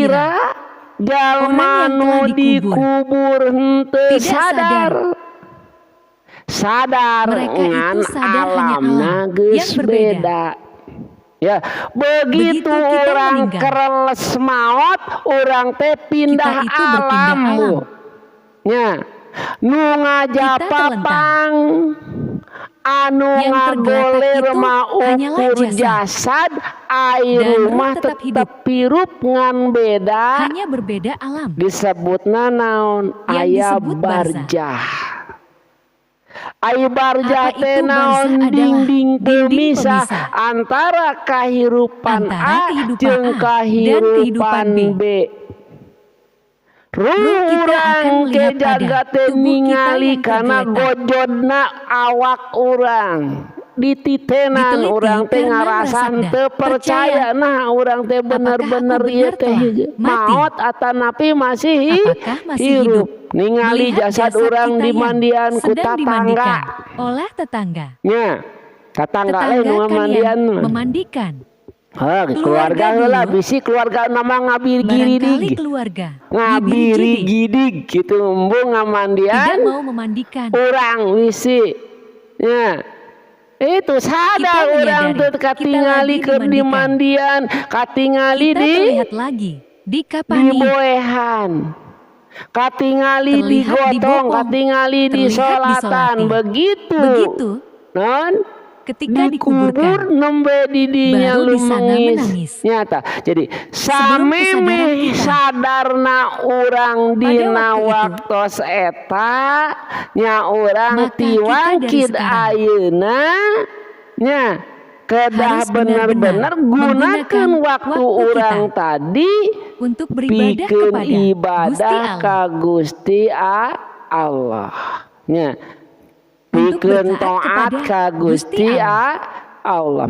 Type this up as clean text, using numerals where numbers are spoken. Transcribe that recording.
Kira-kira jalma Orang yang nu telah dikubur dikubur henteu tidak sadar? Sadar, Mereka ngan itu sadar, hanya alamna alam geus yang berbeda. Beda. Ya, begitu Begitu kita orang meninggal, kereles maot, urang teh pindah kita itu berpindah alam, Bu. Alam. Nya, nu Kita telentang. ngajapapang, anu Yang tergeletak ngagoler itu mah hanyalah ukur jasad. Jasad, ai Dan ruh rumah tetap hidup. Tetep hirup, ngan beda. Hanya berbeda alam. Disebutna naon? Yang Aya disebut barzah. Barjah. Ai barjah Apa teh itu naon? Barzah adalah Dinding dinding pemisah pemisah antara kahirupan antara A kehidupan jeung A dan kahirupan kehidupan B. B. Ruh Ruh kita urang akan ke melihat pada jagat teh tubuh kita ningali yang kana tergeletak. Gojodna awak urang. Dititenan Diteliti urang teh karena ngarasa merasa henteu percaya, percaya. Nah, urang teh Apakah aku bener-bener ieu benar teh telah mati? Maot atanapi masih Apakah masih hirup. Hidup? Ningali Melihat jasad jasad urang kita yang dimandian ku sedang tatangga. Dimandikan oleh tetangga. Nya, tatangga lain nu Tetangga kan yang ngamandian mah. Memandikan. Heh, keluarga Keluarga heula, dulu. Bisi keluarga nama Barangkali ngabirigiridig. Keluarga ngabirigidig. Ngabirigidig gitu, embung Tidak ngamandian mau memandikan. Urang bisi. Nya. Itu sadar Kita urang menyadari teh kita katingali lagi keur dimandikan. Dimandian, katingali Kita di terlihat lagi dikapani, diboehan. Katingali terlihat digotong, dibopong, katingali terlihat disolatan, disolati. Begitu. Begitu Non ketika dikubur, dikuburkan, nembe di dinya baru di sana lumeungis. Menangis. Nyata. Jadi Sebelum samemeh kesadaran kita. Sadarna urang Pada dina waktu itu, waktos eta, nya urang maka kita dari tiwangkid sekarang ayeuna nya kedah harus benar-benar bener-bener gunakeun menggunakan waktu waktu urang kita tadi untuk beribadah pikeun kepada Gusti ibadah Allah. Ka Gusti Allah. Nya, Untuk pikeun bertaat taat kepada ka Gusti Gusti Allah. Allah.